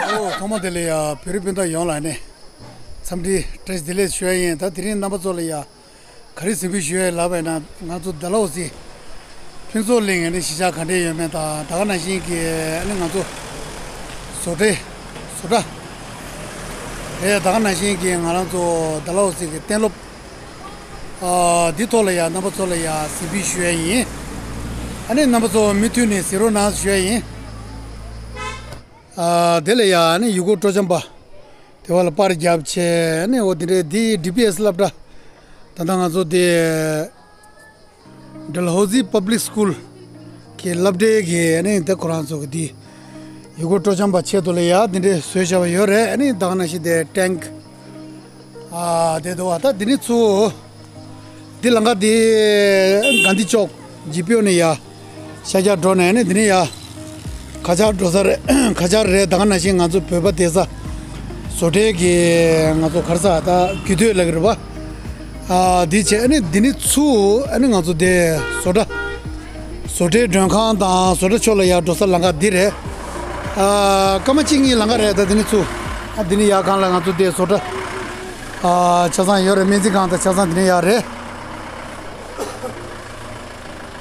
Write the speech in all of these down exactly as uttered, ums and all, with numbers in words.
ཨོ། ཐོག་མ་དེ་ལ་ཡ་བོད་རིགས་སྤུན་ཟླ་ཡོངས་ལ་ནས་འཚམས་འདྲི་བཀྲ་ཤིས་བདེ་ལེགས་ཞུ་ཡ་ཡིན། ད་དེ་རིང་རྣམ་པ་ཚོ་ལ་ཡ་ག་རེ་གཟིགས་འབུལ་ཞུ་ཡ་ལབ་པ་ཡིན་ན། ང་ཚོ་ཌལ་ཧོ་སི་ཕུན་ཚོགས་གླིང་ནས་གཞིས་ཆགས་ག་འདྲས་ཡོད་མེད་དང་། ད་ག་ནང་བཞིན་གྱི་ནི་ང་ཚོ་བཟོ་གྲྭའི་བཟོ་གྲྭ་རེད། ད་ག་ནང་བཞིན་གྱི་ང་རང་ཚོ་ཌལ་ཧོ་སི་གི་གཏན་སློབ། ཨ། འདི་ཐོག་ལ་ཡ་རྣམ་པ་ཚོ་ལ་ཡ་གཟིགས་འབུལ་ཞུ་ཡ་ཡིན། ཨ་ནི་རྣམ་པ་ཚོ་མུ་མཐུད་ནས་གཟིགས་རོགས་གནང་ཞུ་ཡ་ཡིན། ཨ། དེ་ལ་ཡ་ཨ་ནི་ཡུལ་སྐོར་སྤྲོ་འཆམ་པ་དེ་བ་ལ་པར་རྒྱབ་བྱས། ཨ་ནི་འོ་དེ་འདྲའི་འདི་ཌི་པི་ཨེས་སློབ་གྲྭ། ད་ལྟ་ང་ཚོ་དེ་ཌལ་ཧོ་སི་པབ་ལིག་སི་ཀུལ་གྱི་སློབ་གྲྭའི་གི་ཨ་ནི་དེ་ཁོ་རང་ཚོ་གི་དེ་ཡུལ་སྐོར་སྤྲོ་འཆམ་པ་ཆེད་དུ་ལ་ཡ་དེ་འདྲའི་བཟོས་བཞག་པ་ཡོད་རེད། ཨ་ནི་ད་ག་ནང་བཞིན་དེ་ཊེང་ཀི། ཨ། དེ་འདུག་བ། ད་འདི་ནི་ཚུར་འདི་ལམ་ཁ་འདི་གྷན་དྷི་ཅོག་ཇི་པི་ཨོ་ནས་ཡ་ཤར་རྒྱག་འགྲོ་ནས་ནི་འདི་ནི་ཡ་ག་ཅར་འགྲོ་ས་རེད། ག་ཅར་རེད། ད་ག་ནང་བཞིན་ང་ཚོ་བོད་པ་སྡོད་ས་བཟོ་གྲྭའི་གི་ང་ཚོ་ག་རེ་ཟ་ད་རྒྱུད་སྟོད་ལ་གི་རེད་བ། ཨ། འདི་བྱས་ནི་འདི་ནི་ཚུར་ཨ་ནི་ང་ཚོ་དེ་བཟོ་གྲྭ་བཟོ་གྲྭའི་མགྲོན་ཁང་དང་བཟོ་གྲྭ་ཕྱོགས་ལ་ཡར་འགྲོ་ས་ལམ་ཁ་འདི་རེད། ཨ། སྐར་མ་གཅིག་གཉིས་ལམ་ཁ་རེད། ད་འདི་ནི་ཚུར། ཨ། འདི་ནི་ཡར་སྒང་ལ་ང་ཚོ་དེ་བཟོ་གྲྭ། ཨ། ཆ་ཚང་ཡོད་རེད། སྨན་རྩིས་ཁང་དང་ཆ་ཚང་འདི་ནས་ཡར་རེད།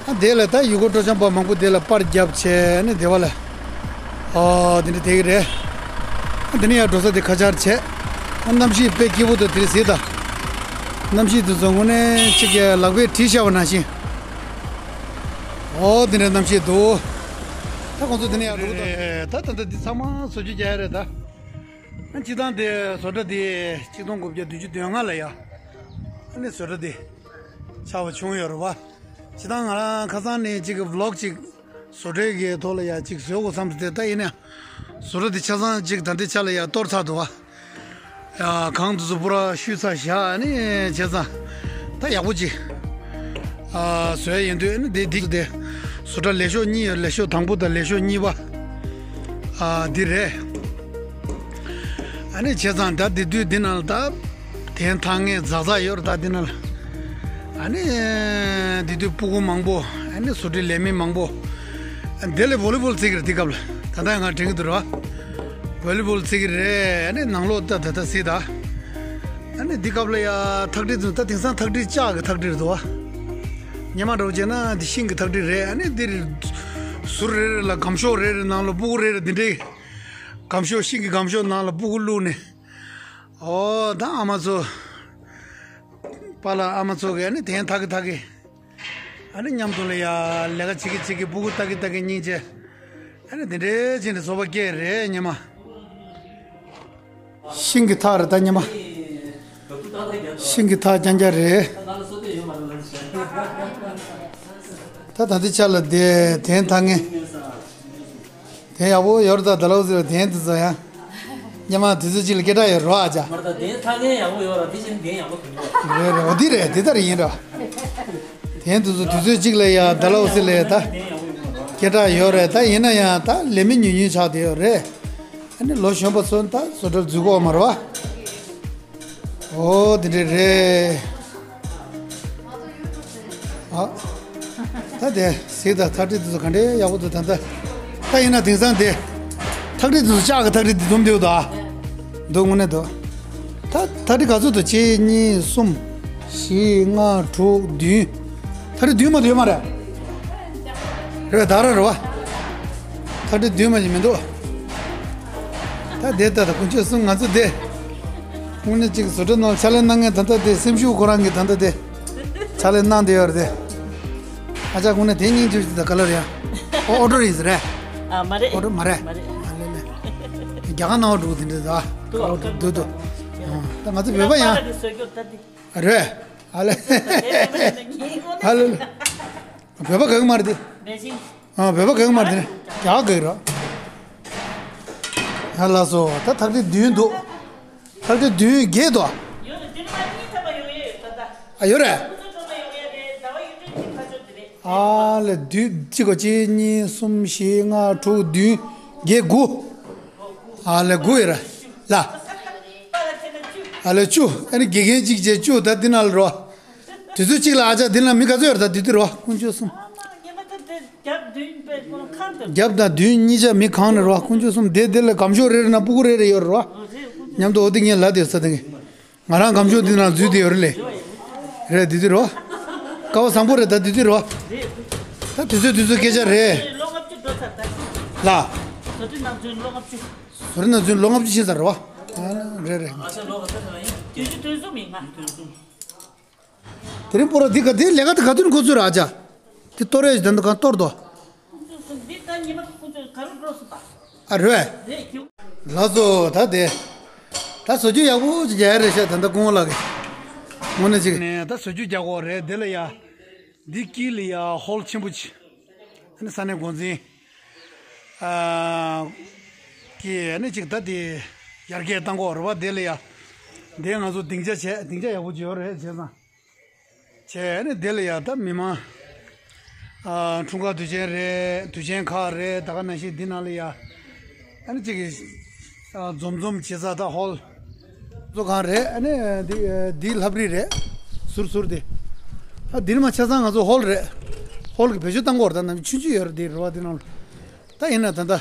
ཨ། དེ་ལ་ད་ཡུལ་སྐོར་སྤྲོ་འཆམ་པ་མང་པོ་དེ་ལ་པར་རྒྱབ་བྱས་ནས་དེ་བ་ལ། ཨ། འདི་འདྲ་དེ་གི་རེད། ཨ། འདི་ནས་ཡར་འགྲོ་ས་དེ་ག་ཅར་བྱས། ཨ། གནམ་གཤིས་དཔེ་སྐྱིད་པོ་འདུག་དེ་རེད་ཟེར་ད། གནམ་གཤིས་དེ་ཚོ་དངོས་གནས་གཅིག་གི་ལག་པས་བྲིས་བཞག་པ་ནང་བཞིན། ཨོ། འདི་འདྲ་གནམ་གཤིས་འདུག་ད་ཁོང་ཚོ་འདི་ནས་ཡར་འགྲོ་གི་འདུག་རེད། ད་ད་ལྟ་འདི་ཚང་མ་བཟོ་བཅོས་རྒྱག་ཡ་རེད་ད། སྤྱིར་བཏང་དེ་བཟོ་གྲྭ་དེ་ཆིག་སྟོང་དགུ་བརྒྱ་བདུན་ཅུ་དོན་ལྔ་ལ་ཡ། ཨ་ནི་བཟོ་གྲྭ་དེ་ཆགས་པ་བྱུང་ཡོད་རེད་བ། སྤྱིར་བཏང་ང་རང་ཁ་སང་ནས་ཅིག་གི་བི་ལོག་ཅིག་བཟོ་གྲྭའི་གི་ཐོག་ལ་ཡ་ཅིག་བཟོ་དགོས་བསམ་སྟེ། ད་ཡིན་ན་བཟོ་གྲྭ་དེ་ཆ་ཚང་ཅིག་ད་ལྟའི་ཆ་ལ་ཡ་གཏོར་ཚར་འདུག་བ། ཡ། གང་དུ་སུ་པུ་ར་ཤུ་ཚ་བཞག་ཨ་ནི་བྱས་ཙང་ད་ཡག་པོ་ཅིག་ཨ། བཟོས་ཡིན་དུས་ཨ་ནི་དེ་དེ་དེ་བཟོ་གྲྭ་ལས་ཤོག་གཉིས་ཡོད། ལས་ཤོག་དང་པོ་དང་ལས་ཤོག་གཉིས་པ། ཨ། འདི་རེད། ཨ་ནི་བྱས་ཙང་ད་དེ་དུས་འདི་ནང་ལ་ད་དེ་ཐང་ངེ་ཛག་ཛག་ཡོད་རེད། ད་འདི་ནང་ལ་ཨ་ནི་དེ་དུས་སྤུ་གུ་མང་པོ། ཨ་ནི་བཟོ་གྲྭའི་ལས་མི་མང་པོ། དེ་ལས་བོ་ལི་བོལ་རྩེ་གི་རེད། དེ་སྐབས་ལ་ད་ལྟ་ང་དྲན་གི་འདུག་ར། བོ་ལི་བོལ་རྩེ་གི་རེད། ཨ་ནི་ནང་ལོགས་ད་ད་ད་སྲིད་ད། ཨ་ནི་འདི་སྐབས་ལ་ཡ་ཐག་དྲི་དུ་ད་དེང་སང་ཐག་དྲི་ལྕགས་ཀྱི་ཐག་དྲི་རེད་འདུག་བ། སྔོན་མ་འདྲ་བོ་བྱས་ན་འདི་ཤིང་གི་ཐག་དྲི་རེད། ཨ་ནི་འདིར་ཟུར་རེ་རེ་ལ་སྒམ་ཤོག་རེ་རེ་ནང་ལ་སྤུ་གུ་རེ་རེ་འདི་འདྲའི་སྒམ་ཤོག་ཤིང་གི་སྒམ་ཤོག་ནང་ལ་སྤུ་གུ་བླུགས་ནས། ཨོ། ད་ཨ་མ་ཚོ། པཱ་ལགས་ཨ་མ་ཚོ་གིས་ཨ་ནི་དེ་ཐག་གི་ཐག་གི། ཨ་ནི་མཉམ་དུ་ལ་ཡ་ལས་ཀ་བྱེད་ཀྱི་བྱེད་ཀྱི་སྤུ་གུ་ལྟ་གི་ལྟ་གི་སྙིང་རྗེ། ཨ་ནི་དེ་འདྲའི་བྱས་ནས་བཟོ་པ་སྐྱེས་རེད་སྔོན་མ། ཤིང་གི་ཐག་རེད་ད་སྔོན་མ། ཤིང་གི་ཐག་རྐྱང་རྐྱང་རེད། ད་ད་ལྟའི་ཆ་ལ་དེ་དེ་ཐག་ངན། དེ་ཡག་པོ་ཡོད་རེད། ད་ཌལ་ཧོ་སི་ལ་དེ་དེ་ཚོ་ཡང་། སྔོན་མ་དུས་ཚོད་གཅིག་ལ་སྐད་གྲགས་ཡོད་རོགས་ཨ་ཅག་མར་ད་དེ་ཐག་ངན་ཡག་པོ་ཡོད་ར། དེ་བཞིན་དེ་ཡག་པོ་གང་ཡོད། རེད་རེད། འོ་དེ་རེད། དེ་ལྟར་ཡིན་ར། དེ་དུས་ཚོད་དུས་ཚོད་གཅིག་ལ་ཡ་ཌལ་ཧོ་སི་ལ་ཡ་ད་སྐད་གྲགས་ཡོད་རེད། ད་ཡིན་ན་ཡང་ད་ལས་མི་ཉུང་ཉུང་ཆགས་བསྡད་ཡོད་རེད། ཨ་ནི་ལོ་གཞོན་པ་ཚོ་ད་བཟོ་གྲྭར་འཛུལ་གོ་མ་རེད་བ། ཨོ་དེ་འདྲ་རེད། ཨ། ད་དེ་གཟིགས་དང་། ཐག་དྲི་དེ་ཚོ་ག་འདྲའི་ཡག་པོ་འདུག་ད་ལྟ་ད་ཡིན་ན་དེང་སང་དེ་ཐག་དྲི་དེ་ཚོ་ལྕགས་ཀྱི་ཐག་དྲི་དེ་འཛོམས་བསྡད་ཡོད་དོ། ཨ། འདུག་དངོས་གནས་འདུག་ད་ཐག་དྲི་ག་ཚོད་འདུག་གཅིག་གཉིས་གསུམ་བཞི་ལྔ་དྲུག་བདུན། ཐག་དྲི་བདུན་མ་གཏོགས་ཡོད་མ་རེད། རེད་པས། ད་ར་རེད་པ། ཐག་དྲི་བདུན་མ་ཞིག་མི་འདུག་ད་དེ་ལྟ་ད་དཀོན་མཆོག་གསུམ། ང་ཚོ་དེ་དངོས་གནས་གཅིག་བཟོ་གྲྭ་ནང་ལ་ཕྱག་ལས་གནང་མཁན། ད་ལྟ་དེ་སེམས་ཤུགས་ཁོ་རང་གིས་ད་ལྟ་དེ་ཕྱག་ལས་གནང་བསྡད་ཡོད་རེད་དེ། ཨ་ཅག་དངོས་གནས་དེ་སྙིང་རྗེ་ཞིག་ད་ག་ལ་རེད་ཡ། ཨོ། ཨོ་ཌར་ཡིན་ཟེར་རེད། ཨ། མ་རེད། ཨོ་ཌར་མ་རེད། མ་རེད། ཨ་ལེ་ལེ། རྒྱ་གར་ནང་འགྲོ་གི་དེ་འདྲ་ད། འདུག་འདུག་འདུག་ཨ། ད་ང་ཚོ་བོད་པ་ཡང་། པཱ་ལགས་ཀྱིས་བཟོས་རྒྱུ་ད་དེ། རེད། ཨ་ལེ། ཨ་ལེ་ལེ། བོད་པ་ག་གི་མ་རེད་དེ། རེད་ཅིང་། ཨ། བོད་པ་ག་གི་མ་རེད་དེ། རྒྱ་གར་ག་གི་རེད། ཡ་ལགས་སོ། ད་ཐག་དེ་བདུན་འདུག་ཐག་དེ་བདུན་བརྒྱད་འདུག་ཡོད་རེད། དེ་ནི་མ་གཉིས་ཐག་པ་ཡོང་ཡོད་ད་ལྟ། ཨ། ཡོད་རེད། ཁོ་ཚོ་གྲོང་ལ་ཡོང་ཡ་རེད། ཟླ་བ་ཡུན་རིང་གཅིག་ཕར་ཕྱོགས་དེ་རེད། ཨ་ལེ། བདུན་གཅིག་གོ་གཅིག་གཉིས་གསུམ་བཞི་ལྔ་དྲུག་བདུན་བརྒྱད་དགུ། ཨ་ལེ། དགུ་ཡོད་རེད་ལ། ཨ་ལེ། བཅུ། ཨ་ནི་དགེ་རྒན་གཅིག་བྱས་བཅུ། ད་འདི་ནང་ལ་རོ། དུས་ཚོད་གཅིག་ལ་ཨ་ཅག་འདི་ལ་མི་ག་ཚོད་ཡོད་རེད། ད་དུས་ཚོད་རོ། དཀོན་མཆོག་གསུམ། རྒྱབ་དང་མདུན་གཉིས་ཆ་མི་གང་ནས་རོ། དཀོན་མཆོག་གསུམ་དེ་དེ་ལ་སྒམ་ཤོག་རེ་རེ་ན་སྤུ་གུ་རེ་རེ་ཡོད་རོ། མཉམ་དུ་འོ་དེ་ངས་ལ་དེར་ས་དེ་ངས། ང་རང་སྒམ་ཤོག་འདི་ནང་འཛུལ་དེ་ཡོད་རེད་ལེ། རེད་དེ་དུས་རོ། ཀ་བ་བཟང་པོ་རེད་ད་དེ་དུས་རོ། ད་དུས་ཚོད་དུས་ཚོད་སྐད་ཆ་རེད། ལ། བཟོ་གྲྭ་ནང་འཛུལ་ལོ་ལྔ་བཅུ། བཟོ་གྲྭ་ནང་འཛུལ་ལོ་ལྔ་བཅུ་ཕྱིན་ཚར་རོ། རེད་རེད། དུས་ཚོད་དུས་གསུམ་ཡིན་ང་། དུས་གསུམ། དེ་རིང་པོ་ར་འདི་ག་དེ་ལས་ཀ་དེ་ག་དུས་ནས་འགོ་ཚུགས་ར་ཨ་ཅག་དེ་གཏོར་ཡས་ཀྱི་དོན་དུ་གང་གཏོར་དོ། ཁོང་ཚོ་གསུམ་འདི་ལྟར་ཉི་མ་ཁོང་ཚོ་ག་རུ་འགྲོ་སོང་པ། ཨ་རོད། རེད་ཁྱོད། ལགས་སོ་ད་དེ། ད་བཟོ་བཅོས་ཡག་པོ་ཅིག་རྒྱག་ཡ་རེད་ཤག་ད་ལྟ་སྐུ་ངོ་ལགས་ཀྱིས། དངོས་གནས་ཅིག་ནས་ད་བཟོ་བཅོས་རྒྱག་དགོས་རེད་དེ་ལ་ཡ། འདི་དཀྱིལ་ལ་ཡ་ཧོལ་ཆེན་པོ་ཅིག་ཨ་ནི་ས་གནས་འགོ་འཛིན། ཨ། གི་ཨ་ནི་ཅིག་ད་དེ། ཡར་རྒྱས་བཏང་དགོས་རེད་པ་དེ་ལ་ཡ། དེ་ང་ཚོ་སྡིངས་ཆ་བྱས་སྡིངས་ཆ་ཡག་པོ་ཅིག་ཡོད་རེད་བྱས་ཙང་། བྱས་ནས་དེ་ལ་ཡ་ད་མི་མང་། ཨ། འཁྲུངས་སྐར་དུས་ཆེན་རེད་དུས་ཆེན་ཁག་རེད་ད་ག་ནང་བཞིན་འདི་ནང་ལ་ཡ། ཨ་ནི་གཅིག་གི། ཨ། འཛོམས་འཛོམས་བྱེད་ས་ད་ཧོལ། བཟོ་ཁང་རེད་ཨ་ནི་འདི་འདི་ལྷ་བྲིས་རེད། ཟུར་ཟུར་དེ། ཨ་འདིར་མ་ཆ་ཚང་ང་ཚོ་ཧོལ་རེད། ཧོལ་གི་བེད་སྤྱོད་བཏང་གི་ཡོད་རེད་ད་ནམ་ཆུང་ཆུང་ཡོད་རེད་འདི་རེད་བ་འདི་ནང་ལ། ད་ཡིན་ན་ད་ལྟ། ད་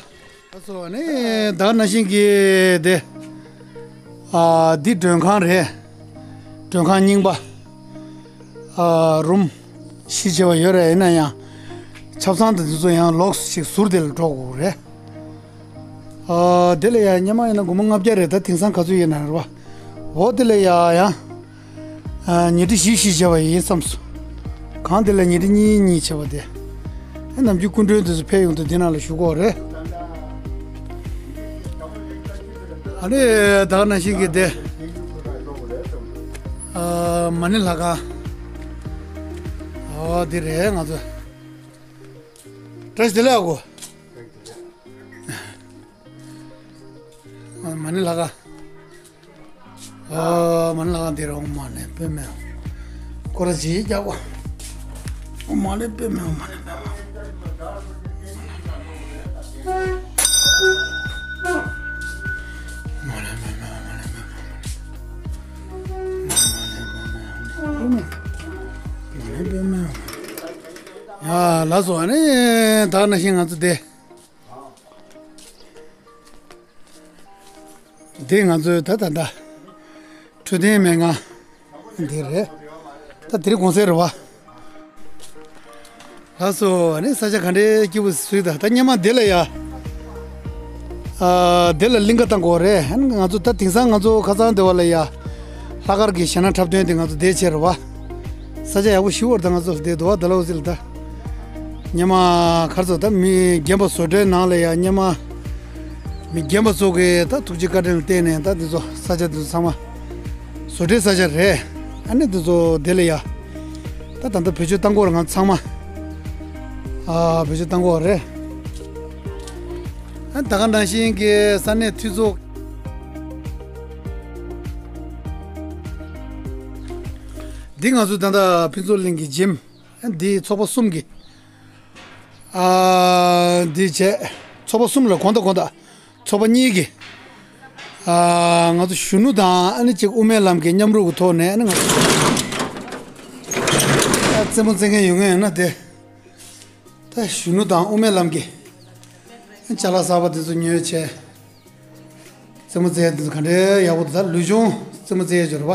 སོ་ནི་ད་ནང་བཞིན་གྱི་དེ། ཨ་འདི་མགྲོན་ཁང་རེད། མགྲོན་ཁང་རྙིང་པ། ཨ་རུམ་བཞི་བྱས་པ་ཡོད་རེད་ཡིན་ན་ཡང་། ཆབ་གསང་དང་འདི་ཚོ་ཡང་ལོགས་ཤིག་ཟུར་དེ་ལ་འགྲོ་དགོས་རེད། ཨ་དེ་ལ་ཡང་སྔོན་མ་ཡིན་ན་སྒོར་མོ་ལྔ་བརྒྱ་རེད་ད་དེང་སང་ག་ཚོད་ཡིན་ན་རེད་བ། འོ་དེ་ལ་ཡང་ཡང་། ཨ་ཉི་ཁྲི་བཞི་བཞི་བྱས་པ་ཡིན་བསམས་སོང་། གང་དེ་ལ་ཉི་ཁྲི་གཉིས་གཉིས་བྱས་པ་དེ། ཨ་ནམ་རྒྱུན་སྐུ་མགྲོན་དེ་ཚོ་ཕེབས་ཡོང་དུས་འདི་ནང་ལ་བཞུགས་ཀྱི་ཡོད་རེད། ཨ་ནི་ད་ག་ནང་བཞིན་གྱི་དེ། ཨ་མ་ཎི་ལྷ་ཁང་། ཨོ་འདི་རེད་ང་ཚོ། བཀྲ་ཤིས་བདེ་ལེགས་ཨ་ཁུ། ཨ་མ་ཎི་ལྷ་ཁང་། ཨ་མ་ཎི་ལྷ་ཁང་འདིར་ཨོཾ་མ་ཎི་པདྨེ། སྐོར་ར་ཅིག་རྒྱག་གོ། ཨོཾ་མ་ཎི་པདྨེ་ཨོཾ་མ་ཎི་པདྨེ། ཨོཾ་མ་ཎི་པདྨེ་ཨོཾ་མ་ཎི་པདྨེ། ཡ་ལགས་སོ་ཨ་ནི་ད་ནང་བཞིན་ང་ཚོ་དེ། འདི་ང་ཚོའི་ད་ད་ད། འཕྲོད་བསྟེན་སྨན་ཁང་། འདི་རེད། ད་དེ་རིང་གུང་སེང་རེད་བ། ལགས་སོ་ཨ་ནི་ས་ཆ་ག་འདྲའི་སྐྱིད་པོ་ཞིག་ད་ད་སྔོན་མ་འདི་ལ་ཡ། ཨ་འདི་ལ་གླིང་ག་བཏང་དགོས་རེད་ཨ་ནི་ང་ཚོ་ད་དེང་སང་ང་ཚོ་ཁ་སང་འདི་བ་ལ་ཡ། ལྷག་དཀར་གྱི་གཞས་སྣ་འཁྲབ་སྟོན་དེ་ང་ཚོ་འདིར་བྱས་རེད་བ། ས་ཆ་ཡག་པོ་ཞིག་བར་ད་ང་ཚོ་འདིར་འདུག་བ་ད་ལོ་ཟིལ་ད། སྔོན་མ་ཁར་ཚོ་ད་མི་རྒན་པ་བཟོ་གྲྭའི་ནང་ལ་ཡང་སྔོན་མ་མི་རྒན་པ་ཚོ་གིས་ད་ཐུགས་རྗེ་བཀའ་དྲིན་ལ་བརྟེན་ནས་ད་འདི་ཚོ་ས་ཆ་འདི་ཚོ་ཚང་མ་བཟོ་གྲྭའི་ས་ཆ་རེད། ཨ་ནི་འདི་ཚོ་དེ་ལ་ཡ་ད་ད་ལྟ་བེད་སྤྱོད་བཏང་གི་ཡོད་རེད་ང་ཚང་མ་ཨ་བེད་སྤྱོད་བཏང་གི་ཡོད་རེད། ཨ་ད་ག་ནང་བཞིན་གྱི་ས་གནས་འཐུས་ཚོགས་འདི་ང་ཚོ་ད་ལྟ་ཕུན་ཚོགས་གླིང་གི་འཇིམ། འདི་ཚོགས་པ་གསུམ་གྱི། ཨ་འདི་བྱས། ཚོགས་པ་གསུམ་ལ་དགོང་དག་དགོང་དག་ཚོགས་པ་གཉིས་ཀྱི། ཨ་ང་ཚོ་གཞོན་ནུ་དང་ཨ་ནི་གཅིག་དབུ་མའི་ལམ་གྱི་མཉམ་རུབ་ཀྱི་ཐོག་ནས་ཨ་ནི་ང་ཚོ། ཨ་རྩེད་མོ་རྩེ་མཁན་ཡོད་མཁན་ཡོད་ན་དེ། ད་གཞོན་ནུ་དང་དབུ་མའི་ལམ་གྱི། ཅ་ལག་གསར་པ་དེ་ཚོ་ཉོས་བྱས། རྩེད་མོ་རྩེ་ཡ་དེ་ཚོ་ག་འདྲའི་ཡག་པོ་འདུག་ད་ལུས་སྦྱོང་རྩེད་མོ་རྩེ་ཡ་ཅིག་རེད་པ།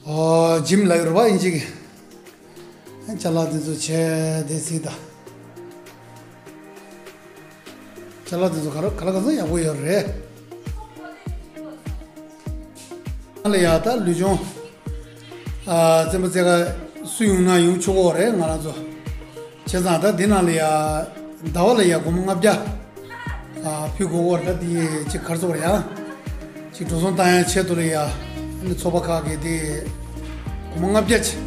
ཨོ་འཇིམ་ལབ་ཀྱི་རེད་པ་དབྱིན་ཇི་གི། ཅ་ལག་དེ་ཚོ་བྱས་དེ་གཟིགས་དང་། ཅ་ལག་དེ་ཚོ་ག་རེ་ག་ལ་ག་ཚོད་ཡག་པོ་ཡོད་རེད། ང་ལ་ཡ་ད་ལུས་སྦྱོང་། ཨ་རྩེད་མོ་རྩེ་ག་སུ་ཡོང་ན་ཡོང་ཆོག་གི་རེད་ང་རང་ཚོ། བྱས་ཙང་ད་འདི་ནང་ལ་ཡ་ཟླ་བ་ལ་ཡ་སྒོར་མོ་ལྔ་བརྒྱ། ཨ་ཕུལ་དགོས་པར་ད་འདི་ཅིག་གར་སོང་བ་ཡ། ཅིག་འགྲོ་སོང་བཏང་ཡ་ཆེད་དུ་ལ་ཡ། ཨ་ནི་ཚོགས་པ་ཁག་གིས་དེ་སྒོར་མོ་ལྔ་བརྒྱ་ཅིག་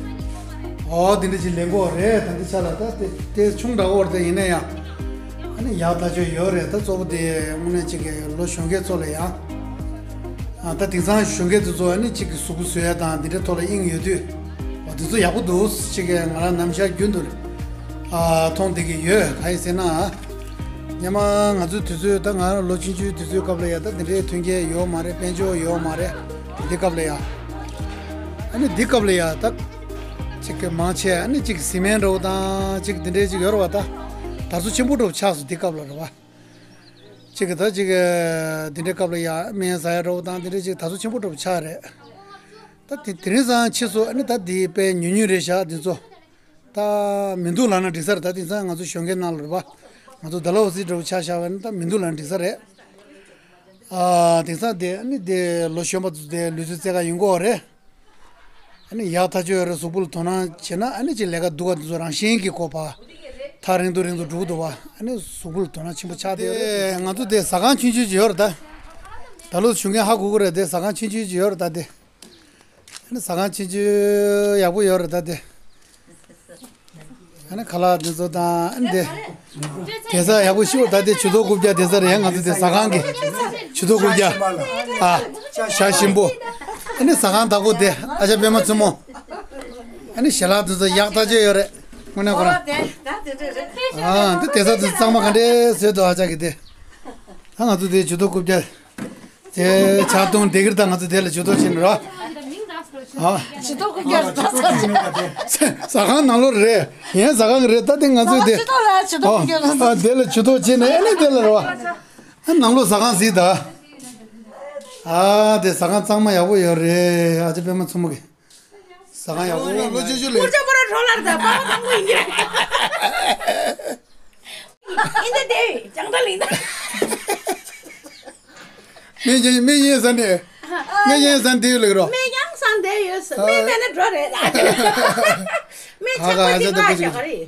ཨོ་དེ་འདྲ་ཅིག་ལེན་དགོས་རེད་ད་འདི་ཆ་ལ་ད་དེ་དེ་ཆུང་དྲགས་པར་ད་ཡིན་ན་ཡང་། ཨ་ནི་ཡག་ཐག་ཆོད་ཡོད་རེད་ད་གཙོ་བོ་དེ་དངོས་གནས་ཅིག་གི་ལོ་གཞོན་སྐྱེས་ཚོ་ལ་ཡ། ཨ་ད་དེང་སང་གཞོན་སྐྱེས་དེ་ཚོ་ཨ་ནི་ཅིག་གི་གཟུགས་པོ་བཟོ་ཡ་དང་འདི་འདྲའི་ཐོག་ལ་དབྱིངས་ཡོད་དུས། འོ་དེ་ཚོ་ཡག་པོ་འདུག་ཅིག་གི་ང་རང་ནམ་ཞག་རྒྱུན་དུ། ཨ་མཐོང་བསྡད་ཀྱི་ཡོད་ག་ཡིན་ཟེར་ན། སྔོན་མ་ང་ཚོའི་དུས་ཚོད་ད་ང་རང་ལོ་ཆུང་ཆུང་དུས་ཚོད་སྐབས་ལ་ཡ་ད་འདི་འདྲའི་མཐུན་རྐྱེན་ཡོད་མ་རེད་དཔལ་འབྱོར་ཡོད་མ་རེད། འདི་སྐབས་ལ་ཡ། ཨ་ནི་འདི་སྐབས་ལ་ཡ་ད། ཅིག་གི་མང་ཆེ་ཨ་ནི་ཅིག་སི་མེན་འདྲ་བོ་དང་ཅིག་འདི་འདྲའི་ཅིག་ཡོད་རེད་བ་ད། དར་སོ་ཆེན་པོ་འདྲ་བོ་ཆགས་སོང་དེ་སྐབས་ལ་རེད་བ། གཅིག་གི་ད་གཅིག་གི་དེ་འདྲའི་སྐབས་ལ་ཡ་སྨན་ཟ་ཡ་འདྲ་བོ་དང་དེ་འདྲའི་གཅིག་དར་སོ་ཆེན་པོ་འདྲ་བོ་ཆགས་རེད། ད་དེ་དེ་རིང་སང་ཕྱིས་སོ་ཨ་ནི་ད་དེ་དཔེ་ཉུང་ཉུང་རེད་ཤག་དེ་ཚོ། ད་མི་འདུག་ལབ་ན་འགྲིག་ས་རེད། ད་དེང་སང་ང་ཚོ་གཞོན་སྐྱེས་ནང་ལ་རེད་པ། ང་ཚོ་ཌལ་ཧོ་སི་འདྲ་བོ་ཆ་བཞག་པ་ཡིན་ན་ད་མི་འདུག་ལབ་ན་འགྲིག་ས་རེད། ཨ་དེང་སང་དེ་ཨ་ནི་དེ་ལོ་གཞོན་པ་ཚོ་དེ་ལུས་རྩལ་རྩེད་ག་ཡོང་གི་ཡོད་རེད། ཨ་ནི་ཡག་ཐག་ཆོད་ཡོད་རེད། གཟུགས་པོ་ལ་དོ་སྣང་བྱས་ན་ཨ་ནི་ཅིག་ལས་ཀ་སྡུག་ག་དེ་ཚོ་རང་བཞིན་གྱིས་ཁོ་པ། ཐག་རིང་དུ་རིང་དུ་འགྲོ་གི་འདུག་བ། ཨ་ནི་གཟུགས་པོ་ལ་དོ་སྣང་ཆེན་པོ་ཆགས་བསྡད་ཡོད་རེད། དེ་ང་ཚོ་དེ་ཟ་ཁང་ཆུང་ཆུང་ཅིག་ཡོད་རེད་ད། ད་ལོ་གཞོན་སྐྱེས་ཧ་གོ་གི་རེད། དེ་ཟ་ཁང་ཆུང་ཆུང་ཅིག་ཡོད་རེད་ད་དེ། ཨ་ནི་ཟ་ཁང་ཆུང་ཆུང་ཡག་པོ་ཡོད་རེད་ད་དེ། ཨ་ནི་ཁ་ལག་འདི་ཚོ་དང་ཨ་ནི་དེ། དེ་ས་ཡག་པོ་ཞིག་ད་དེ་ཇུ་ཏོ་རྐུབ་བཀྱག་དེ་ས་རེད། ང་ཚོ་དེ་ཟ་ཁང་གི་ཇུ་ཏོ་རྐུབ་བཀྱག་ཨ། ཤ་ཞིམ་པོ། ཨ་ནི་ཟ་ཁང་བདག་པོ་དེ་ཨ་ཅག་པད་མ་བཙུན་མོ། ཨ་ནི་ཞལ་ལག་འདི་ཚོ་ཡག་ཐག་ཆོད་ཡོད་རེད། དངོས་གནས་ཁོ་རང་། ཨ་འདི་དེ་ས་དེ་གཙང་མ་ག་འདྲས་བཟོས་འདུག་ཨ་ཅག་གི་དེ། ཨ་ང་ཚོ་དེ་ཇུ་ཏོ་རྐུབ་བཀྱག་དེ་ཇ་འཐུང་བསྡད་ཀྱི་རེད། ད་ང་ཚོ་དེ་ལ་ཇུ་ཏོ་བྱེད་ནི་རོ། ཨ། ཇུ་ཏོ་རྐུབ་བཀྱག་ཟ་ས་ཟ་ཁང་ནང་ལོགས་རེད། ཡན་ཟ་ཁང་གི་རེད། ད་དེ་ང་ཚོས་དེ། ཇུ་ཏོ་ལ་ཇུ་ཏོ་རྐུབ་བཀྱག་ཨ། དེ་ལ་ཇུ་ཏོ་བྱེད་ནི་ཨ་ནི་དེ་ལ་རོ། ཨ་ནང་ལོགས་ཟ་ཁང་གཟིགས་ད། ཨ་དེ་ཟ་ཁང་གཙང་མ་ཡག་པོ་ཡོད་རེད། ཨ་ཅག་པད་མ་བཙུན་མོ་གི། ཟ་ཁང་ཡག་པོ་ཡོད། ལོ་ཆུང་ཆུང་ལས། སྐུ་ལྕམ་པོ་ར་གྲོ་ལར་དང་པ་ཕ་དང་པོ་ཡིན་གྱི་རེད། ཨིན་ད་དེ་ཡོད་ཅང་ད་ལིན་ད། སྨན་ཡང་སྨན་ཡང་ཟ་ནས། སྨན་ཡང་ཟ་འདི་ཡོད་ལགས་རོ། སྨན་ཡང་ཟ་འདི་ཡོད་ཟེར། སྨན་མེད་ན་འགྲོ་རེད་ད། སྨན་ཆག་པ་ཅིག་ང་ཞག་རེད།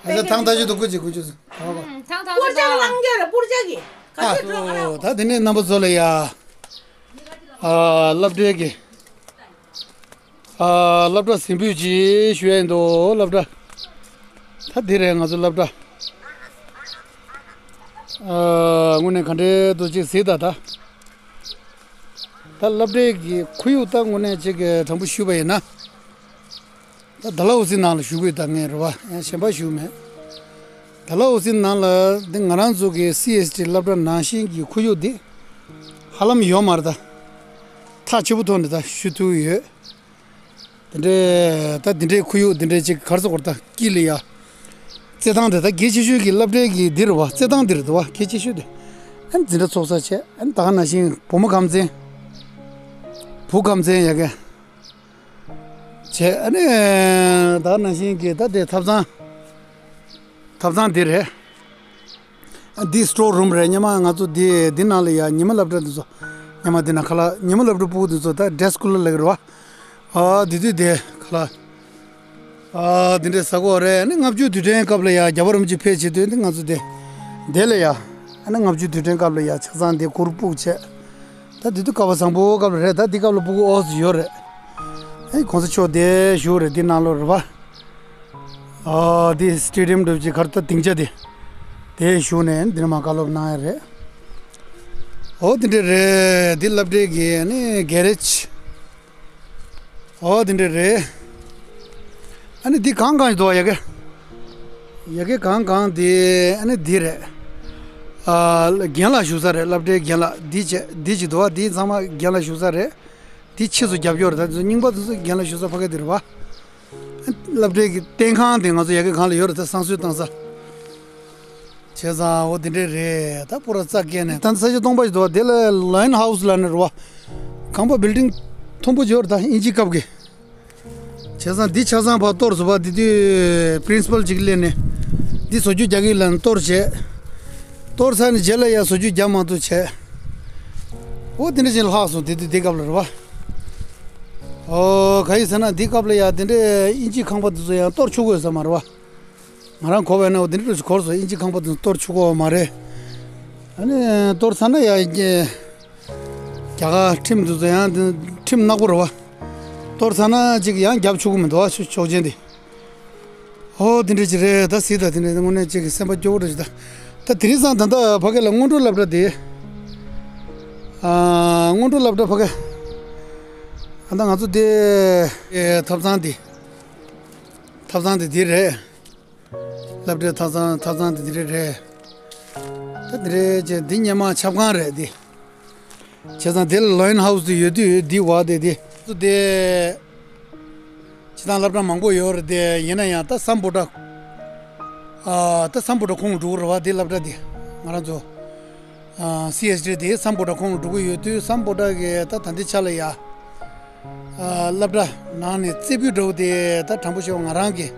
ཨ་ཟ་ཐང་ད་ཅི་དུ་ཀུ་ཅི་ཀུ་ཅི་ཟ། ཐང་ཐང་སྤུར་ཅག་ལང་རྒྱ་རེད་སྤུར་ཅག་གི། ག་ཚོད་འགྲོ་ག་ར། ད་དེ་ནས་རྣམ་པ་ཚོ་ལ་ཡ། ཨ་སློབ་གྲྭའི་གི། ཨ་སློབ་གྲྭ་ཟིན་བུས་ཅིག་ཞུ་ཡ་ཡིན་འདུག་སློབ་གྲྭ། ད་འདི་རེད་ང་ཚོ་སློབ་གྲྭ། ཨ་དངོས་གནས་ག་འདྲའི་འདུག་ཅིག་གཟིགས་ད་ད། ད་སློབ་གྲྭའི་གི་ཁོར་ཡུག་ད་དངོས་གནས་ཅིག་གི་དྲང་པོ་ཞུས་པ་ཡིན་ན། ད་ཌལ་ཧོ་སི་ནང་ལ་བཞུགས་ཡོད་ད་ངས་རེད་བ། ཡང་གཞན་པ་བཞུགས་མེད། ཌལ་ཧོ་སི་ནང་ལ་འདི་ང་རང་ཚོ་གི་སི་ཨེས་ཊི་སློབ་གྲྭ་ནང་བཞིན་གྱི་ཁོར་ཡུག་འདི་ཧ་ལམ་ཡོད་མ་རེད་ད། ཐག་ཆོད་པོ་ཐོག་ནས་ད་ཞུ་ཐུབ་ཡོད། དེ་འདྲའི་ད་དེ་འདྲའི་ཁོར་ཡུག་དེ་འདྲའི་ཅིག་ག་རེ་ཟེར་དགོས་རེད་ད་དཀྱིལ་ལ་ཡ། རྩེད་ཐང་དེ་ད་གལ་ཆེ་ཤོས་ཀྱི་སློབ་གྲྭའི་གི་འདི་རེད་བ། རྩེད་ཐང་འདི་རེད་བ། གལ་ཆེ་ཤོས་དེ། ཨ་ནི་འཛིན་གྲྭ་ཚོགས་ས་བྱས། ཨ་ནི་ད་ག་ནང་བཞིན་བུ་མོ་ཁམས་ཚན། བུ་ཁམས་ཚན་ཡ་གི། བྱས་ཨ་ནི་ད་ག་ནང་བཞིན་གྱི་ད་དེ་ཐབ་ཚང་། ཐབ་ཚང་འདི་རེད། ཨ་འདི་སི་ཊོར་རུམ་རེད། སྔོན་མ་ང་ཚོ་འདི་འདི་ནང་ལ་ཡ་ཉི་མ་སློབ་གྲྭ་འདི་ཚོ། སྔོན་མ་འདི་ན་ཁ་ལག་ཉི་མ་སློབ་གྲྭ་ཕྲུ་གུ་འདི་ཚོ་ད་ཌེ་སི་ཀུ་ལ་ལབ་ཀྱི་རེད་བ། ཨ་འདི་དུས་དེ་ཁ་ལག་ཨ་འདི་འདྲའི་ཟ་གོ་རེད། ཨ་ནི་ལྔ་བཅུ་དུས་དྲན་སྐབས་ལ་ཡ་རྒྱ་བོད་རིན་པོ་ཆེ་ཕེབས་བྱེད་དུས་འདི་ང་ཚོ་དེ། དེ་ལ་ཡ། ཨ་ནི་ལྔ་བཅུ་དུས་དྲན་སྐབས་ལ་ཡ་ཆ་ཚང་དེ་གུར་ཕུབ་བྱས། ད་དེ་དུས་སྐལ་བ་བཟང་པོ་སྐབས་ལ་རེད། ད་འདི་སྐབས་ལ་ཕྲུ་གུ་ཨོ་ཙི་ཡོད་རེད། ཨ་ནི་གོང་ས་མཆོག་དེ་བཞུགས་རེད། འདི་ནང་ལོགས་རེད་བ། ཨ་འདི་སི་ཊེ་ཌི་ཡམ་འདྲ་བོ་ཅིག་གར་ད་སྡིངས་ཆ་དེ། དེ་བཞུགས་ནས་འདིར་མ་བཀའ་སློབ་གནང་ཡ་རེད། ཨོ་དེ་འདྲ་རེད། འདི་སློབ་གྲྭའི་གི་ཨ་ནི་གྷེ་རེཇ། ཨོ་དེ་འདྲ་རེད། ཨ་ནི་འདི་གང་གང་ཡོད་དོ་ཡ་གི། ཡ་གི་གང་གང་དེ་ཨ་ནི་འདི་རེད། ཨ་རྒན་ལགས་བཞུགས་ས་རེད། སློབ་གྲྭའི་རྒན་ལགས་འདི་བྱས་འདི་ཅིག་འདུག་བ། འདི་ཚང་མ་རྒན་ལགས་བཞུགས་ས་རེད། འདི་ཕྱིས་སུ་རྒྱབ་སྐྱོར་རེད། ད་འདི་ཚོ་རྙིང་པ་འདི་ཚོ་རྒན་ལགས་བཞུགས་ས་ཕ་གི་འདི་རེད་བ། སློབ་གྲྭའི་གི་སྟེང་ཁང་དེ་ང་ཚོ་ཡ་གི་གང་ལ་ཡོད་རེད། ད་བསང་གསོལ་བཏང་ས། བྱས་ཙང་འོ་དེ་འདྲས་རེད། ད་པུ་ར་རྩ་སྐྱེས་ནས་ད་ས་ཆ་སྟོང་པ་ཞིག་འདུག་བ། དེ་ལ་ལོ་ཡན་ཧའུ་སི་ལབ་ནི་རེད་བ། ཁང་པ་བིལ་ཌིང་མཐོན་པོ་ཅིག་ཡོད་རེད། ད་དབྱིན་ཇི་སྐབས་ཀྱི། བྱས་ཙང་འདི་ཆ་ཚང་ཕར་གཏོར་སོང་བ། དེ་དུས་པི་རིན་སི་པལ་ཅིག་སླེབས་ནས་འདི་བཟོ་བཅོས་རྒྱག་གི་ལབ་ནས་གཏོར་བྱས། གཏོར་ཚར་ནས་རྗེས་ལ་ཡ་བཟོ་བཅོས་རྒྱག་མ་ཐུབ་བྱས། འོ་དེ་འདྲ་ཅིག་ལྷག་སོང་། དེ་དུས་དེ་སྐབས་ལ་རེད་བ། ཨོ་ག་ཡིན་ཟེར་ན་འདི་སྐབས་ལ་ཡ་དེ་འདྲའི་དབྱིན་ཇིའི་ཁང་པ་དེ་ཚོ་ཡང་གཏོར་ཆོག་གི་ཡོད་ས་མ་རེད་བ། ང་རང་གོ་བས་ན་འོ་དེ་འདྲ་ཅིག་གོ་སོང་། དབྱིན་ཇིའི་ཁང་པ་དེ་ཚོ་གཏོར་ཆོག་གི་ཡོད་མ་རེད། ཨ་ནི་གཏོར་ཚར་ན་ཡ་རྒྱ་གར་ཁྲིམས་དེ་ཚོ་ཡང་ཁྲིམས་ནག་པོ་རེད་བ། གཏོར་ཚར་ན་ཅིག་ཡང་རྒྱབ་ཆོག་གི་མི་འདུག་བ། ཆོག་མཆན་དེ། ཨོ་དེ་འདྲ་ཅིག་རེད། ད་གཟིགས་དང་། དེ་འདྲ་དངོས་གནས་ཅིག་གི་སེམས་པ་སྐྱོ་བོ་འདྲ་ཞིག་ད། ད་དེ་རིང་སང་ད་ལྟ་ཕ་གི་ལ་སྔོན་འགྲོ་སློབ་གྲྭ་དེ། ཨ་སྔོན་འགྲོ་སློབ་གྲྭ་ཕ་གི། ཨ་ད་ང་ཚོ་དེ་ཨེ་ཐབ་ཚང་དེ། ཐབ་ཚང་དེ་འདི་རེད། སློབ་གྲྭའི་ཐབ་ཚང་། ཐབ་ཚང་དེ་འདི་རེད། ད་འདི་རེད་ཅེ། འདི་སྔོན་མ་ཆབ་ཁང་རེད་འདི། བྱས་ཙང་དེ་ལ་ལོ་ཡན་ཧའུ་སི་དེ་ཡོད་དུས་འདི་བ་དེ་དེ་དེ་སྤྱི་བཏང་སློབ་གྲྭ་མང་པོ་ཡོད་རེད་དེ། ཡིན་ན་ཡང་ད་སམ་བྷོ་ཊ་ ཨ་ད་སམ་བྷོ་ཊ་ཁོངས་ལ་འགྲོ་གི་རེད་བ། དེ་སློབ་གྲྭ་དེ་ང་རང་ཚོ་ཨ་སི་ཨེཆ་ཌི་དེ་སམ་བྷོ་ཊ་ཁོངས་ལ་འགྲོ་གི་ཡོད་དུས། སམ་བྷོ་ཊ་གི་ད་ད་ལྟའི་ཆ་ལ་ཡ་ཨ་སློབ་གྲྭ་ནང་ནས་རྩེ་ཕུད་འདྲ་བོ་དེ་ད་དྲང་པོ་བཤད་པ་ང་རང་གི་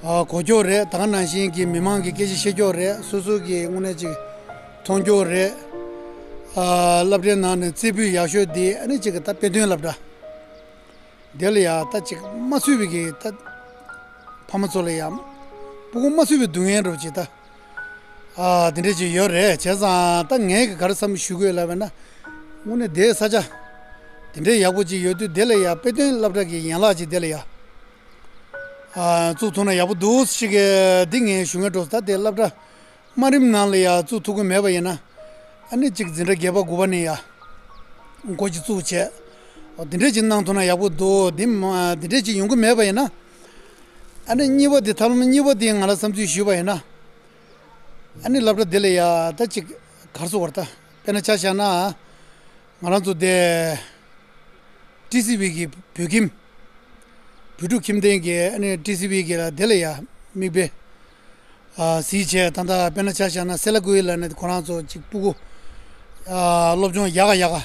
ཨ་གོ་རྒྱུ་རེད། ད་ག་ནང་བཞིན་གྱི་མི་མང་གི་སྐད་ཆ་བཤད་རྒྱུ་རེད། སོ་སོ་གི་དངོས་གནས་ཅིག་མཐོང་རྒྱུ་རེད། ཨ་སློབ་གྲྭའི་ནང་ནས་རྩེ་ཕུད་ཡག་ཤོས་དེ་ཨ་ནི་ཅིག་གི་ད་དཔེ་སྟོན་སློབ་གྲྭ། དེ་ལ་ཡ་ད་ཅིག་མ་ཚུད་པའི་གི་ད་ཕ་མ་ཚོ་ལ་ཡ་སྤུ་གུ་མ་ཚུད་པའི་སྡུག་བསྔལ་འདྲ་བོ་ཅིག་ད་ཨ་དེ་འདྲས་ཅིག་ཡོད་རེད། བྱས་ཙང་ད་ངས་གི་ག་རེ་བསམ་ཞུ་དགོས་ལབ་པ་ན། དངོས་གནས་དེའི་ས་ཆ་དེ་འདྲས་ཡག་པོ་ཅིག་ཡོད་དུས། དེ་ལ་ཡ་དཔེ་སྟོན་སློབ་གྲྭ་གི་ཡན་ལག་ཅིག་དེ་ལ་ཡ་ཨ་བཙུགས་ཐུབ་ན་ཡག་པོ་འདུག་ཞིག་གི་འདི་ངས་ཞུ་ངེས་འགྲོ། ད་དེ་སློབ་གྲྭ་དམའ་རིམ་ནང་ལ་ཡ་བཙུགས་ཐུབ་ཀྱི་མེད་པ་ཡིན་ན། ཨ་ནི་གཅིག་འཛིན་གྲྭ་བརྒྱད་པ་དགུ་པ་ནས་ཡ་འགོ་ཅིག་བཙུགས་བྱས། འོ་དེ་འདྲས་ཅིག་གནང་ཐུབ་ན་ཡག་པོ་འདུག་དེ་མ་དེ་འདྲས་ཅིག་ཡོང་གི་མེད་པ་ཡིན་ན། ཨ་ནི་གཉིས་པ་དེ་ཐབས་ལམ་གཉིས་པ་དེ་ང་ལ་བསམ་ཚུལ་ཞུས་པ་ཡིན་ན། ཨ་ནི་སློབ་གྲྭ་དེ་ལ་ཡ་ད་ཅིག་གར་སོང་བར་ད་དཔེར་ན་ཆ་བཞག་ན། ང་རང་ཚོ་དེ་ཊི་སི་ཝི་གི་བོད་ཁྱིམ། བོད་ཕྲུག་ཁྱིམ་སྡེ་གི་ཨ་ནི་ཊི་སི་ཝི་གི་ལ་དེ་ལ་ཡ་མིག་དཔེ་ཨ་གཟིགས་བྱས། ད་ལྟ་དཔེར་ན་ཆ་བཞག་ན་སེ་ལ་ཀུའི་ལ་ནི་ཁོ་རང་ཚོ་གཅིག་སྤུ་གུ་ཨ་སློབ་སྦྱོང་ཡག་ག་ཡག་ག་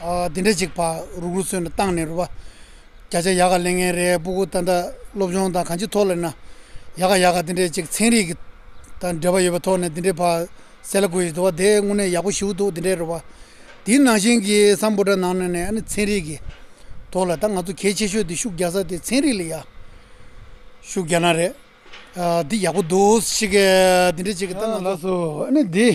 ཨ་དེ་འདྲས་ཅིག་ཕར་རུག་རུག་བཟོས་ནས་བཏང་ནས་རེད་བ། བརྒྱ་ཆ་ཡག་ག་ལེན་མཁན་རེད། སྤུ་གུ་ད་ལྟ་སློབ་སྦྱོང་དང་གང་ཅི་ཐོག་ལ་ན་ཡག་ག་ཡག་ག་དེ་འདྲས་ཅིག་ཚན་རིག་གི་ད་འབྲེལ་བ་ཡོད་པའི་ཐོག་ནས་དེ་འདྲས་ཕར་སེ་ལ་ཀུའི་འདུག་བ། དེ་དངོས་གནས་ཡག་པོ་ཞེ་པོ་འདུག་དེ་འདྲས་རེད་བ། དེའི་ནང་བཞིན་གྱི་སམ་བྷོ་ཊ་ནང་ནས་ནས་ཨ་ནི་ཚན་རིག་གི་ཐོག་ལ་ད་ང་ཚོ་གལ་ཆེ་ཤོས་དེ་ཤུགས་རྒྱག་ས་དེ་ཚན་རིག་ལ་ཡ་ཤུགས་རྒྱག་ན་རེད། ཨ་འདི་ཡག་པོ་འདུག་ཞིག་གི་འདི་འདྲ་ཅིག་གི་ད་ང་ལགས་སོ། ཨ་ནི་འདི་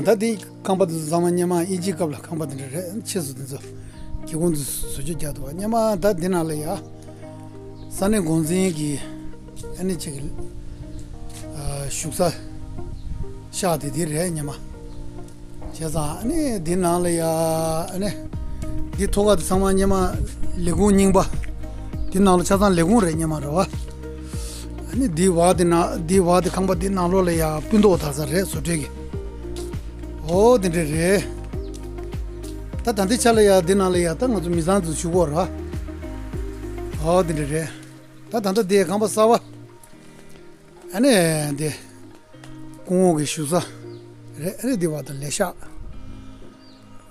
ད་འདི་ཁང་པ་འདི་ཚོ་ཚང་མ་སྔོན་མ་དབྱིན་ཇིའི་སྐབས་ལ་ཁང་པ་འདི་འདྲ་རེད། ཕྱིས་སུ་འདི་ཚོ་སྒེའུ་ཁུང་འདི་བཟོ་བཅོས་རྒྱག་འདུག་བ། སྔོན་མ་ད་འདི་ནང་ལ་ཡ་ས་གནས་འགོ་འཛིན་གྱི་ཨ་ནི་ཅིག་ཨ་བཞུགས་ས་ཤག་དེ་འདི་རེད་སྔོན་མ། བྱས་ཙང་ཨ་ནི་འདི་ནང་ལ་ཡ་ཨ་ནི་འདི་ཐོག་ཁ་དེ་ཚང་མ་སྔོན་མ་ལས་ཁུངས་རྙིང་པ། འདི་ནང་ལ་ཆ་ཚང་ལས་ཁུངས་རེད་སྔོན་མ་རེད་བ། ཨ་ནི་འདི་བ་དེ་ན་འདི་བ་དེ་ཁང་པ་འདི་ནང་ལོགས་ལ་ཡ་སྤུན་ཏོག་དར་ས་རེད་བཟོ་གྲྭའི་གི། ཨོ་དེ་འདྲ་རེད། ད་ད་ལྟའི་ཆ་ལ་ཡ་འདི་ནང་ལ་ཡ་ད་ང་ཚོ་མི་ཚང་ཚོ་བཞུགས་ཡོད་རེད་བ། ཨོ་དེ་འདྲ་རེད། ད་ད་ལྟ་འདི་ཁང་པ་གསར་བ། ཨ་ནི་འདི་སྐུ་ངོ་གི་བཞུགས་ས་རེད། ཨ་ནི་འདི་བར་དུ་ལས་ཤག་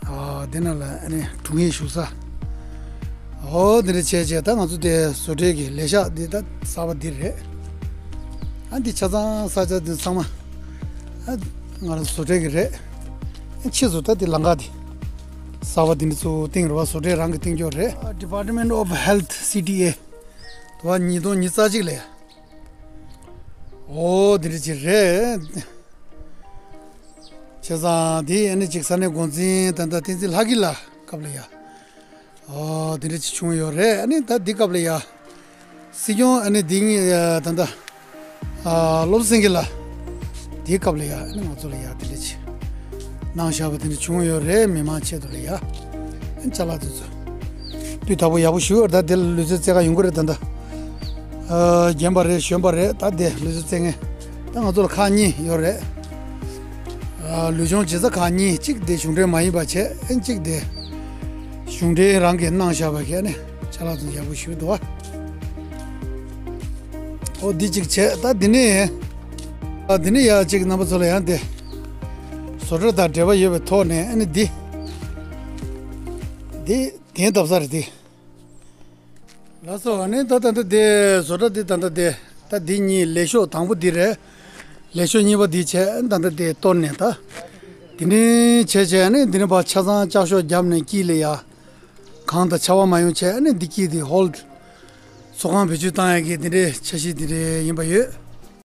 ཨ་འདི་ནང་ལ་ཨ་ནི་དྲུང་ཡིག་བཞུགས་ས། ཨོ་འདི་འདྲ་བྱས་བྱས་ད་ང་ཚོ་དེ་བཟོ་གྲྭའི་གི་ལས་ཤག་འདི་ད་གསར་པ་འདི་རེད། ཨ་འདི་ཆ་ཚང་ས་ཆ་འདི་ཚང་མ་ཨ་ང་རང་བཟོ་གྲྭའི་གི་རེད། ཨ་ཕྱིས་སུ་ད་འདི་ལམ་ཁ་འདི་གསར་པ་འདི་འདྲ་ཚུར་བཏིང་རེད་བ། བཟོ་གྲྭས་རང་གི་བཏིང་ཆོག་རེད། Department of Health C T A དུ་བ་ཉིས་སྟོང་ཉི་ཤུ་རྩ་གཅིག་ལས། ཨོ་དེ་འདྲ་ཅིག་རེད། བྱས་ཙང་དེ་ཨ་ནི་ཅིག་ས་གནས་འགོ་འཛིན་ད་ལྟ་བསྟན་འཛིན་ལྷ་སྐྱིད་ལགས་སྐབས་ལ་ཡ། ཨོ་དེ་འདྲ་ཅིག་བྱུང་ཡོད་རེད། ཨ་ནི་ད་འདི་སྐབས་ལ་ཡ། སྲིད་སྐྱོང་ཨ་ནི་འདི་ཉིད་ད་ལྟ་ཨ་བློ་བཟང་སེང་གེ་ལགས་དེའི་སྐབས་ལ་ཡ་ཨ་ནི་ང་ཚོ་ལ་ཡ་དེ་འདྲ་ཅིག་གནང་བཞག་པ་དེ་འདྲ་བྱུང་ཡོད་རེད། མི་མང་ཆེད་དུ་ལ་ཡ། ཨ་ནི་ཅ་ལག་དེ་ཚོ་སྤུས་དག་པོ་ཡག་པོ་ཞིག་ཡོད་རེད། ད་དེ་ལ་ལུས་རྩལ་རྩེད་ག་ཡོང་གི་རེད། ད་ལྟ་ཨ་རྒན་པ་རེད། གཞོན་པ་རེད། ད་དེ་ལུས་རྩལ་རྩེད་མཁན་ད་ང་ཚོ་ལ་ཁག་གཉིས་ཡོད་རེད། ཨ་ལུས་སྦྱོང་བྱེད་ས་ཁག་གཉིས། གཅིག་དེ་གཞུང་འབྲེལ་མ་ཡིན་པ་བྱས། ཨ་ནི་གཅིག་དེ་གཞུང་འབྲེལ་རང་གིས་གནང་བཞག་པ་གི་ཨ་ནི་ཅ་ལག་ཚོ་ཡག་པོ་ཞིག་འདུག་བ། ཨོ་འདི་གཅིག་བྱས། ད་འདི་ནས་ཨ་འདི་ནས་ཡ་གཅིག་རྣམ་པ་ཚོ་ལ་ཡང་དེ་བཟོ་གྲྭ་དང་འབྲེལ་བ་ཡོད་པའི་ཐོག་ནས་ཨ་ནི་འདི་འདི་གདན་བཏབ་ས་རེད་དེ། ལགས་སོ། ཨ་ནི་ད་ད་ལྟ་དེ་བཟོ་གྲྭ་འདི་ད་ལྟ་དེ་ད་འདི་གཉིས་ལས་ཤོག་དང་པོ་འདི་རེད། ལས་ཤོག་གཉིས་པ་འདི་བྱས། ད་ལྟ་དེ་གཏོར་ནས་ད་འདི་ནས་བྱས་བྱས་ཨ་ནི་འདི་ནས་ཕར་ཆ་ཚང་ལྕགས་ཤོག་བརྒྱབ་ནས་དཀྱིལ་ལ་ཡ། གངས་དང་ཆར་པ་མ་ཡོང་བྱས། ཨ་ནི་འདི་དཀྱིལ་དེ་ཧོལ་ཚོགས་ཁང་བེད་སྤྱོད་བཏང་ཡག་གི་འདི་འདྲའི་འཆར་གཞི་འདི་འདྲའི་ཡིན་པ་ཡོད།